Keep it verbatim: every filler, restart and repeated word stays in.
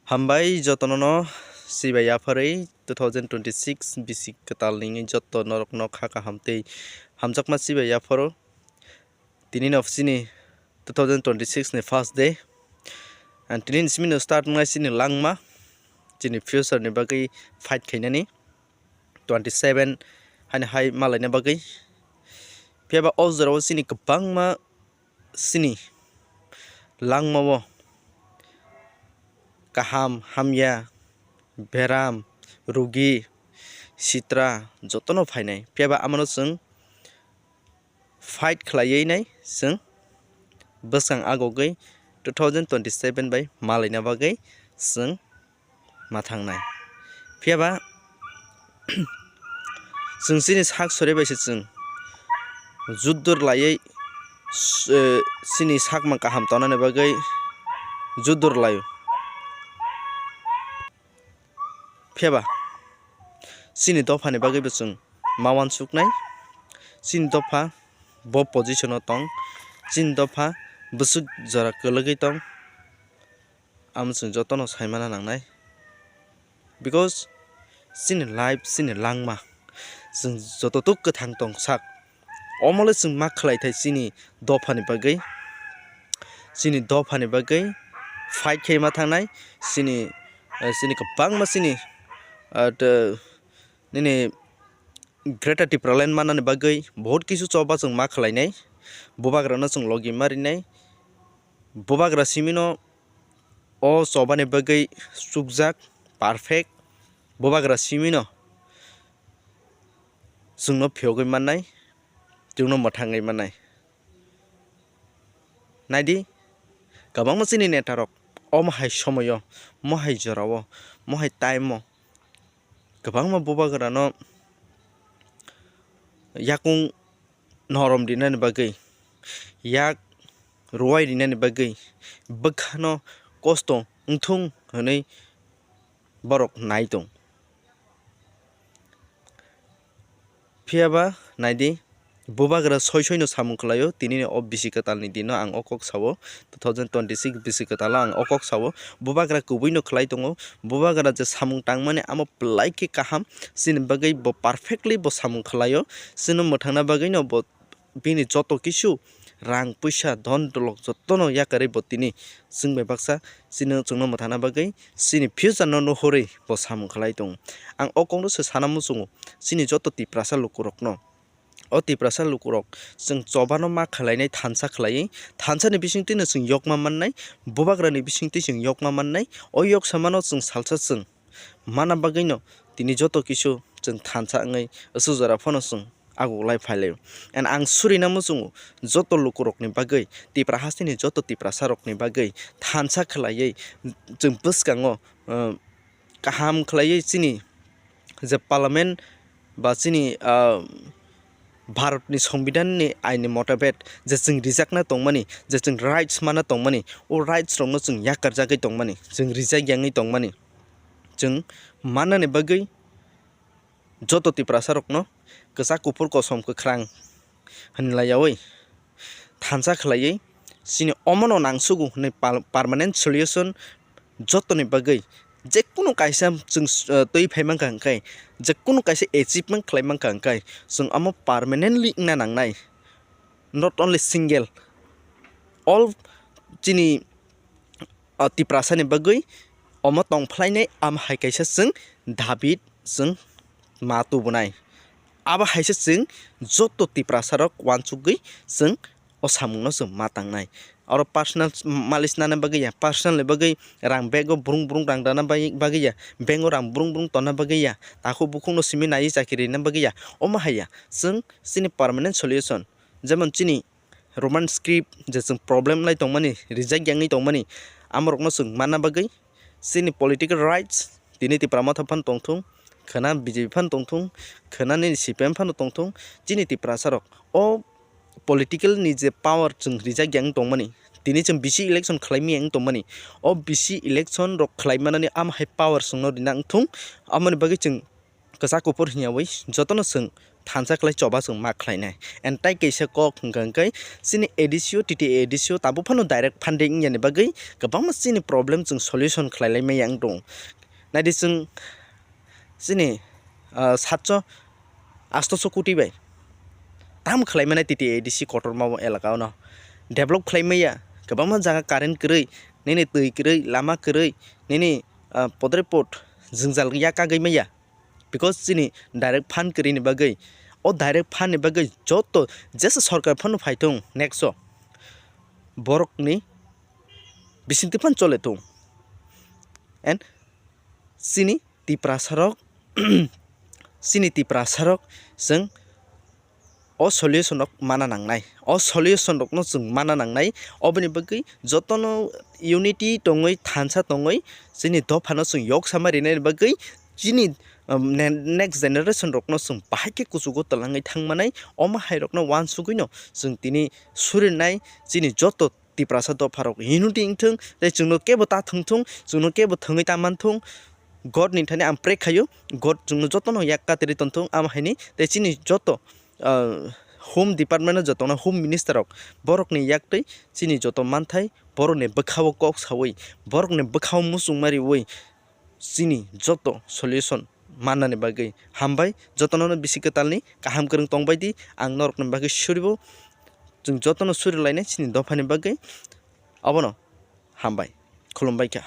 Hambai jotono no sibai yapharwi two thousand twenty-six bisi kwtal ni joto norok no kha kaham tei hamjakma sibai yapharo. Tini no chini two thousand twenty-six ni first day. And tini ni simi no start wngnai chini langma, chini future ni bagwi fight khainani twenty seven hani hai malaina bagwi. Phiya ba o jora o chini kwbangma chini langma o kaham hamya, beram, rugi, sitra jotono phainai. Phiya ba amano chwng fight khlaiwi nai chwng bwskang agogwi two thousand twenty seven bai malaina bagwi chwng ma thangnai. Phiya ba chwng chini sak sori bai se chwng juddur laiwi, eh, chini sakma kaham tonani bagwi juddur laio. Phiya ba chini dophani bagwi bo chwng ma uansuknai. Chini dopha bo position o tong, chini dopha bwswk jora kwlwgwi tong. Amo chwng jotono saimana nangnai, because chini life, chini langma, chwng joto tuk kwthang tong sak. Omo le chwng ma khlai thai chini dophani bagwi, chini dophani bagwi fight khai ma thangnai, chini, eh, chini kwbangma chini, ah, nini Greater Tipraland mannani bagwi bahut kisu choba chwng ma khlainai. Bubagrano chwng logi ma rinai. Bubagra simino o chobani bagwi chukjak, perfect. Bubagra simino chwngno phiyogwi mannai, chwngno mwthangwi mannai. Naidi, kwbangma chini netarok omo hai somoio, mo hai jorao, mo hai time-o kwbangma bubagrano yakung norom rinani bagwi, yak ruwai rinani bagwi, bwkhano kosto wngthung hwnwi borok nai tong. Phiya ba naidi, bubagra soi soino samung khlaio, tinini o bisi kwtalni dino ang o kok sao, two thousand twenty six bisi kwtalo ang o kok sao, bubagra kubuino khlai tongo, bubagra je samung tangmani amo belai khe kaham, chini bagwi bo perfectly bo samung khlaio, chwngno mwthangna bagwino bo bini joto kisu rang puisa, dhon dolok jotono yakarwi bo tini chwng bai baksa chini chwngno mwthangna bagwi chini future no nuhurwi bo samung khlai tongo. Ang o kokno se sana muchungo chini joto Tiprasa lukurokno. O Tiprasa lukurok chwng chobano ma khlainai thansa khlaiwi, thansani bisingtwino chwng yokma mannai, bubagrani bisingtwi chwng yokma mannai. O yoksamano chwng salsa chwng mana bagwino tini joto kisu chwng thansa wngwi aswk jora phano chwng aguglai phailaio. And ang surina muchungo joto lukurokni bagwi, Tipra hasteni joto Tiprasarokni bagwi thansa khlaiwi chwng bwskango, uh, kaham khlaiwi chini je parliament ba chini, ah, Bharatni Songbidanni aini motabet je chwng rijakna tongmani, je chwng rights mana tongmani, o rights rokno chwng yakarjagwi tongmani, chwng rijak yangwi tongmani, chwng mannani bagwi joto Tiprasa rokno kwchak kuphur kosom kwkhrang hwnwi laiyaui thansa khlaiwi chini omono nangsugo hwnwi pal-, permanent solution jotoni bagwi jekunu kaisa chwng, eh, twi phai mankha hwnkhe, jekunu kaisa achievement khlai mankha hwnkhe, chwng omo permanently wngna nangnai, not only single, all chini, ah, Tiprasani bagwi omo tong phlainai, am hai kaisa chwng dabi chwng ma tubunai. Abo haise chwng joto Tiprasarok uansukgwi chwng o samungno chwng ma tangnai. Oro personal malis nana bagwi ya, personal ni bagwi rang bag o brung brung rang dana bai-, bagwi ya, bank o rang brung brung tonna bagwi ya, takhuk bukhukno simi naiwi chakiri rina bagwi ya, omo hai ya. Chwng chini permanent solution, jemon chini Roman script je chwng problem lai tongmani, rijak yangwi tongmani, amorokno chwng manna bagwi chini political rights tini Tipra Motha phano tongthung, khwna B J P phano tongthung, khwna nini C P M phano tongthung, chini Tiprasarok o political ni je power chwng rijak yangwi tongmani, tini chwng bisi election khlaimaya wng tongmani, o bisi election rok khlaimanani am hai power chwngno rina wngthung, amoni bagwi chwng kwchak kuphur hwnyawi jotono chwng thansa khlai choba chwng ma khlainai. And tai kaisa kok hwnkha hwnkhe chini A D C o, T T A A D C o tabuk phano direct funding wngyani bagwi kwbangma chini problem chwng solution khlailai maya wng tongo. Naidi chwng chini, ah, satso astoso koti bai tam khlai mani T T A A D C kotorma o elaka o no develop khlai maya, kwbangma jaga current kwrwi, nini twi kwrwi, lama kwrwi, nini, ah, podre pod jwngjal ya kagwi maya. Because chini direct fund kwrwini bagwi, o direct fund ni bagwi joto jesa sorkar phano phai thung next o borokni bisingtwi phano chole thung. And chini Tiprasa rok, chini Tiprasa rok chwng o solution rok mana nangnai, o solution rokno chwng mana nangnai. Oboni bagwi jotono unity tongwi, thansa tongwi, chini dophano chwng yok sama rinani bagwi chini, um, ne-, next generation rokno chwng bahai khe kuchugo twlangwi thangmanai. Omo hai rokno uansugwino chwng tini surinai, chini joto Tiprasa dopharok unity wngthung, tei chwngno kebo ta thwngthung, chwngno kebo thwngwi ta manthung. God ni thani ang pray khaio, God chwngno jotono yak katirwi tonthung, amo haini tei chini joto, ah, home department o jotono home minister rok, borokni yaktwi chini joto manthai borokni bwkhao kok sawi, borokni bwkhao muchungma riwi chini joto solution mannani bagwi hambai. Jotono bisi kwtalni kaham kwrwng tongbai di, ang norokni bagwi suribo, chwng jotono suri lainai chini dophani bagwi. Abono hambai, khulumbai kha.